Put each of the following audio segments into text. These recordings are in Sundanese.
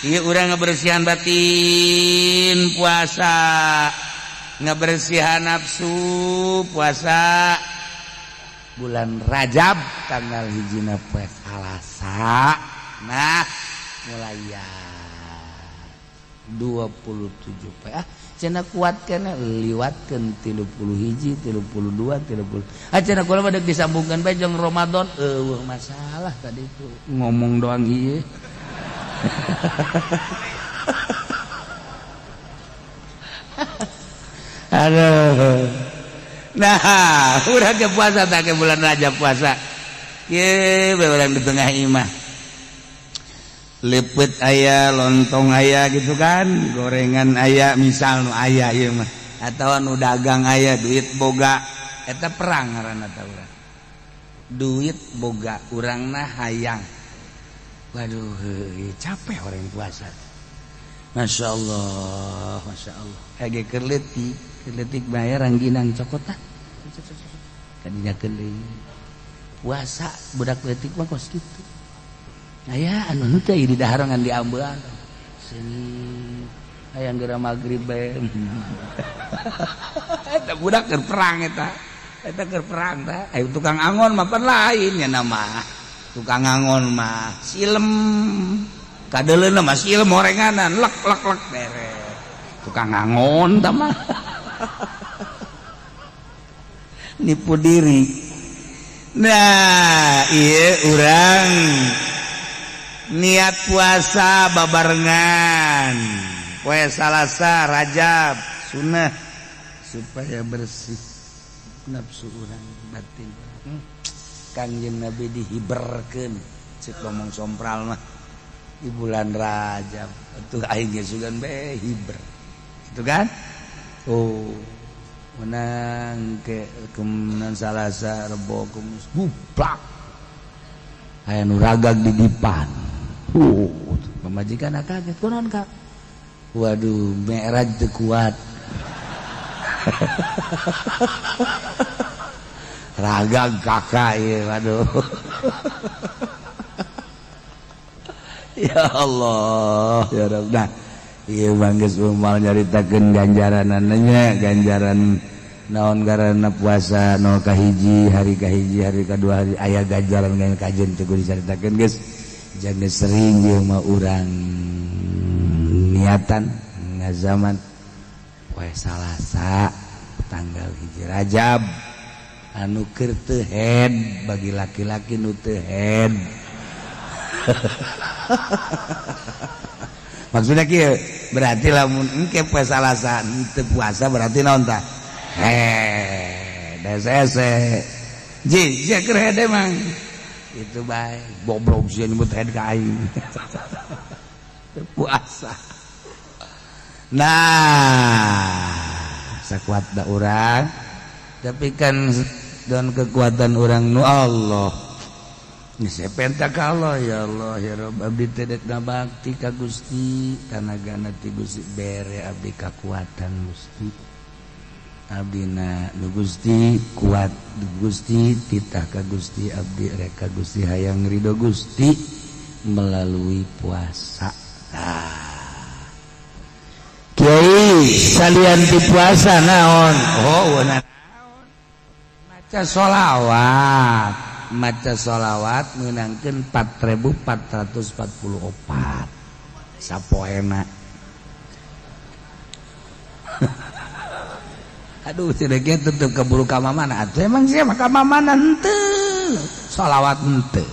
Ieu urang ngabersihan batin puasa, ngabersihan nafsu puasa. Bulan Rajab tanggal hijina poe Salasa. Nah, mulai ya 27 poe, ah cenah kuat kana liwatkeun 31, 32, 30. Ah, cenah kula mah deuk disambungkeun bae jeung Ramadan, eueuh masalah tadi itu ngomong doang ieu. Aduh. Nah, urang ke puasa tak ke bulan Rajab puasa. Ye, urang di tengah imah. Lepet aya, lontong aya gitu kan, gorengan aya, misal nu aya ieu mah. Atawa nu dagang aya, duit boga. Eta perang ngaranna ta urang. Duit boga, urangna hayang. Waduh, heuh, capek orang puasa. Masya Allah, Masya Allah. Hege keur leutik, keur leutik bae rangginang cokot tah. Kadinya keuli. Puasa budak leutik mah kos kitu. Aya anu henteu di dahar ngan diambean. Seungit hayang geura magrib bae. Eta budak keur perang eta. Eta keur perang tah. Ayo tukang angon mah pan lain nya nama. Tukang angon mah silem. Kadeuleuna mah silem orenganan lek lek lek beres. Tukang angon tah mah. Nipu diri. Nah, ieu urang niat puasa babarengan poe Salasa Rajab sunnah supaya bersih nafsu urang batin. Kangjeng Nabi dihiberkeun cek ngomong sompral mah di bulan Rajab atuh aing ge sugan bae hiber. Itu kan? Oh, menang ke kemenan Salasa Rebo Kemis bublak. Aya nu ragag di dipan. Pamajikan kaget, kunaon Kak? Waduh, mi'raj teu kuat. Ragag kakak ieu, waduh. Ya Allah, ya Rabb. Nah, ieu mah geus moal nyaritakeun ganjaranana nya, ganjaran naon garana puasa 0 kahiji, hari kahiji, hari kadua, hari aya ganjaran kajen teu kudu dicaritakeun geus. Jangan sering ieu mah urang niatan ngazaman poe Salasa tanggal 1 Rajab anu keur teu head bagi laki-laki nu teu head. Maksudnya kieu berarti lamun engke poe Salasa teu puasa berarti naon tah? Head hese. Ji, sia keur head emang. Itu baik goblok sih nyebut head ka aing. Puasa. Nah, sakuat da urang, tapi kan dan kekuatan urang nu Allah. Geus penta ka Allah, ya Allah ya Rabb, abdi teh dek ngabakti ka Gusti, tanagana ti Gusti bere abdi kakuatan Gusti. Abdina nu Gusti kuat Gusti, titah ka Gusti abdi rek ka Gusti hayang ridho Gusti melalui puasa. Nah, Kiai salian ti puasa naon? Oh, naon? Maca sholawat, maca sholawat meunangkeun 4444 sapoena. Aduh, cenah tetep keburu ka mamana atuh emang sia mah ka mamana henteu sholawat henteu.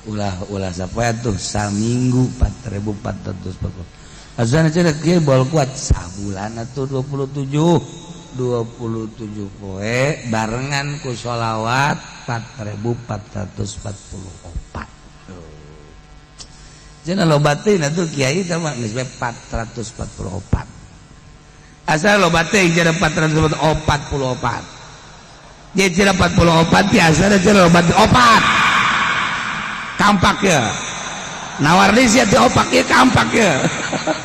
Ulah ulah sapoe tuh saminggu 4440. Azan cenah kieu bol kuat sabulan atuh 27 poe barengan ku sholawat 4444. Cenah loba teuing atuh kiai teh mah geus bae 444. Asal loba teuing cenah 444. Ye cenah 44 biasa cenah loba opat. Kampak ya. Nawar deui sia teh opak ieu kampak ya.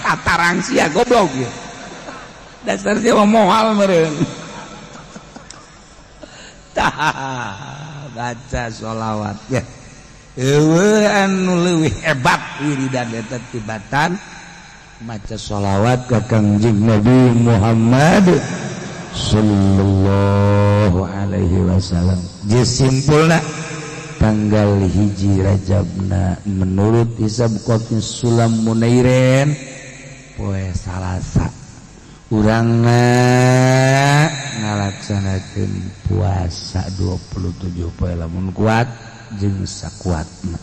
Katarang sia goblok ya. Dasar sia mah moal meureun. Tah, baca sholawat ya. Eueuh anu leuwih hebat wiridan eta tibatan maca sholawat ka Kangjeng Nabi Muhammad sallallahu alaihi wasallam. Simpulna tanggal 1 Rajabna menurut hisab Qofis Sulam Munairen poe Salasa urang ngalaksanakeun puasa 27 poe lamun kuat jeung sakuatna.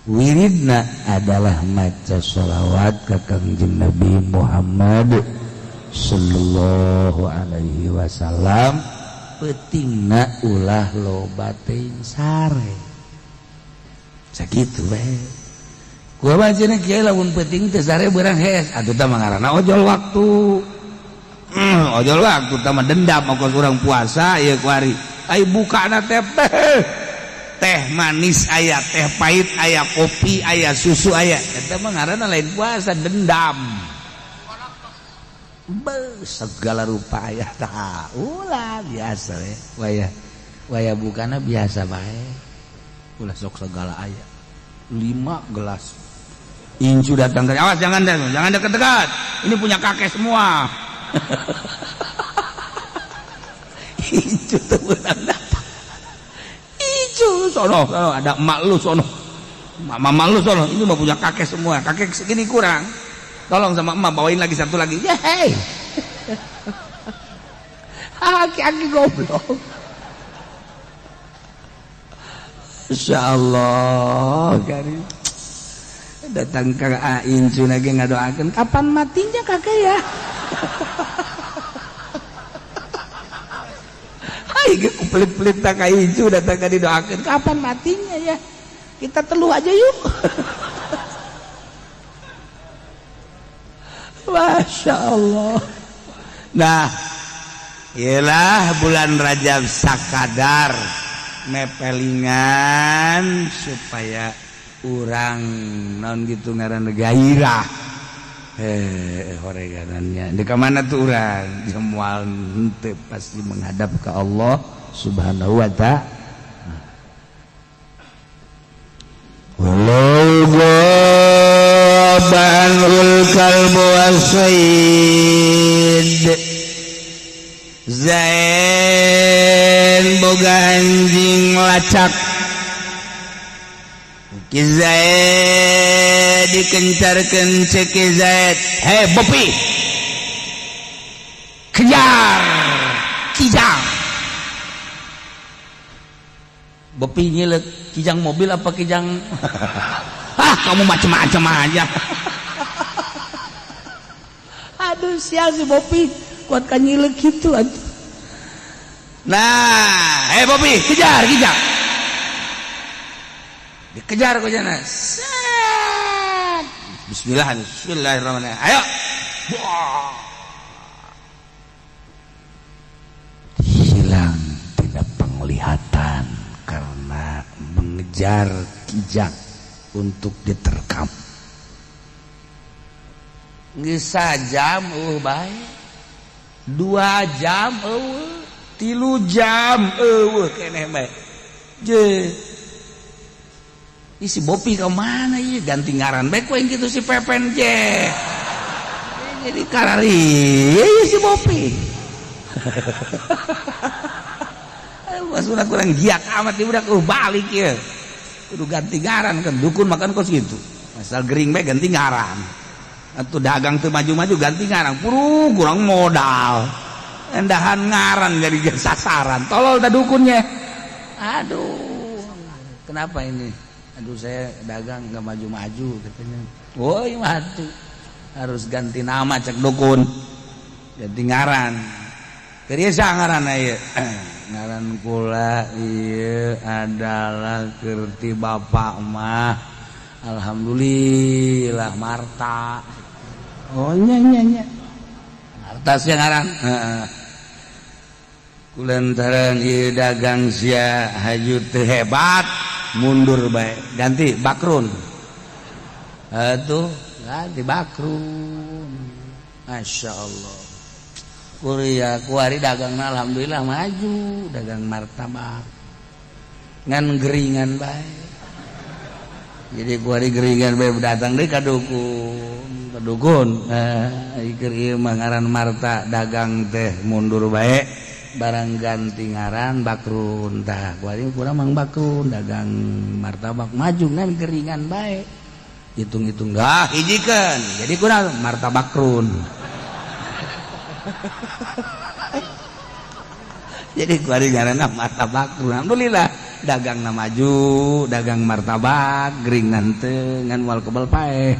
Wiridna adalah maca sholawat ka Kangjeng Nabi Muhammad sallallahu alaihi wasallam. Peutingna ulah loba teuing sare. Sakitu we. Kumaha cenah kiai lamun peuting teu sare beurang hees atuh tah ngaranna ojol waktu. Ojol waktu tah mah dendam ongkos urang puasa ieu kuari. Ai bukana teh teh manis aya, teh pahit aya, kopi aya, susu aya. Eta mah ngaranna lain puasa, dendam. Be, segala rupa aya tah. Ulah biasa we. Waya waya bukana biasa bae. Ulah sok segala aya. 5 gelas. Incu datang ke, awas jangan deh, jangan dekat-dekat. Ini punya kakek semua. Incu tuh beunang datang. Incu sono, sono ada emak lu sono. Mama lu sono, ini mau punya kakek semua. Kakek segini kurang. Tolong sama emak bawain lagi satu lagi. Yeay. Aki-aki goblok. Insyaallah karim. Datang ke Incu lagi ngadoakeun kapan matinya kakek ya. Hai pelit-pelit tak ka Incu datang ka didoakeun kapan matinya ya. Kita teluh aja yuk. Masya Allah. Nah, ialah bulan Rajab sakadar mepelingan supaya urang non gitu ngaran gairah. Horeganannya. Di mana tuh urang? Semua henteu pasti menghadap ke Allah Subhanahu wa ta'ala. Walau ghabanul kalbu wasaid. Zain boga anjing lacak. Ki Zaid dikencarkeun cek Ki Zaid, "Hei Bopi, kejar kijang." Bopi nyilek, kijang mobil apa kijang? Ah, kamu macem-macem aja. Aduh, sial si Bopi, kuat kan nyilek gitu aja. Nah, hei Bopi, kejar kijang. Dikejar kok jana. Set. Bismillah, bismillahirrahmanirrahim. Ayo. Wah. Hilang tidak penglihatan karena mengejar kijang untuk diterkam. Geus sajam eueuh bae. 2 jam eueuh, 3 jam eueuh keneh bae. Je. Ih, si Bopi ke mana ieu ganti ngaran bae ku gitu si Pepen je. Jadi karari si Bopi. Maksudna kurang giat amat di budak balik ya. Kudu ganti ngaran kan dukun makan kos gitu. Asal gering bae ganti ngaran. Atuh dagang teu maju-maju ganti ngaran. Puru kurang modal. Endahan ngaran jadi sasaran. Tolol da dukunnya. Aduh. Kenapa ini? Aduh saya dagang nggak maju-maju katanya. Woi mati. Harus ganti nama cek dukun. Ganti ngaran. Keur ngaran ieu. Ngaran kula ieu adalah kerti bapak mah. Alhamdulillah Marta. Oh nya nya nya. Marta sia ngaran. Heeh. Kulantaran ieu dagang sia haju teu hebat. Mundur baik, ganti Bakrun. Atuh ganti Bakrun. Masya Allah. Kuria kuari dagangna alhamdulillah maju, dagang martabak. Ngan geringan bae. Jadi kuari geringan bae datang deui ka dukun, ka dukun. Eh, keur ieu mah ngaran Marta dagang teh mundur bae, barang ganti ngaran Bakrun. Tah, kuari kurang Mang Bakrun dagang martabak maju ngan geringan bae. Hitung-hitung dah hijikeun. Jadi kurang Martabakrun. Jadi kuari ngaranna Martabakrun. Alhamdulillah dagang na maju, dagang martabak gering nante ngan moal kebel paeh.